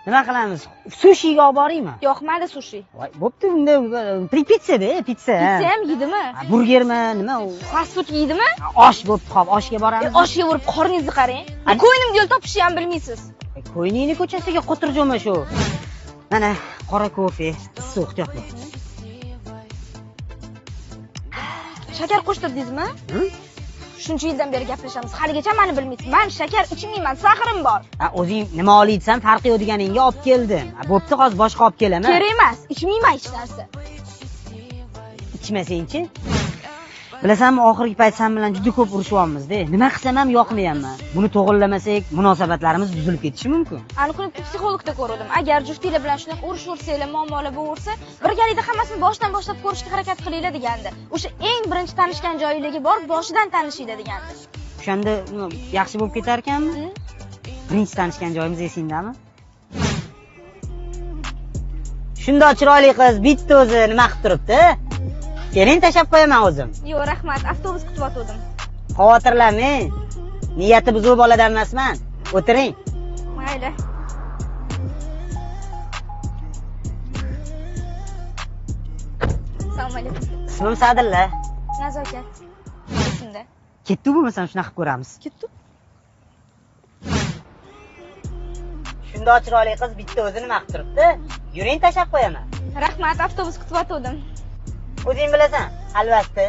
Nima qilamiz? Sushiga olib boraymi? Yoqmadi sushi. Voy, bo'pti, unda pitsa-da, pitsa. Pitsa ham yeydimi? Burgermi, nima u? Fast food yeydimi? Osh bo'pti, xo'p, oshga boramiz. Oshga borib qorningizni qarang. Ko'ynimga yo'l topishni ham bilmaysiz. Ko'yningni ko'chasiga qo'tirjoma shu. Mana qora kofe, issiq ehtiyot bo'l. Shakar qo'shtirdingizmi? Shuncha yildan beri gaplashamiz, haligacha meni bilmaysiz. Men shakar ichmayman, saxrim bor. Ha, o'zing nima oliysan, farqi yo'q deganingga olib keldim. Bo'pti, hozir boshqa olib kelaman. Kerak emas, ichmayman hech narsa. Ichmasangchi? Bilasanmi, oxirgi payt sen bilan juda ko'p urushyapmiz-da. Nima qilsam ham yoqmayapman. Buni to'g'rilamasak, munosabatlarimiz buzilib ketishi mumkin. Ani kuni psixologda ko'rdim. Agar juftliklar bilan shunaqa urushaversanglar, muammolar bo'laversa, birgalikda hammasini boshdan boshlab ko'rishga harakat qilinglar degandi. O'sha eng birinchi tanishgan joyingizga borib, boshidan tanishinglar degandi. O'shanda yaxshi bo'lib ketar ekanmi? Birinchi tanishgan joyimiz esingdami? Shundoq chiroyli qiz bitta o'zi nima qilib turibdi? Keling, tashab qo'yaman o'zim. Yo'q, rahmat, avtobus kutib o'tdim. Xavotirlanmang. Niyati buzuq boladan emasman. O'tiring. Mayli. Assalomu alaykum. Ismim Sadilla. Nazokat. Esimda. Ketdi bo'lmasam shunaqa qilib ko'ramiz. Ketdi. Shundoq chiroyli qiz bitta o'zi nima qilib turibdi? Yuring, tashab qo'yaman. Rahmat, avtobus kutib o'tdim. O'zing bilasan, alvasti.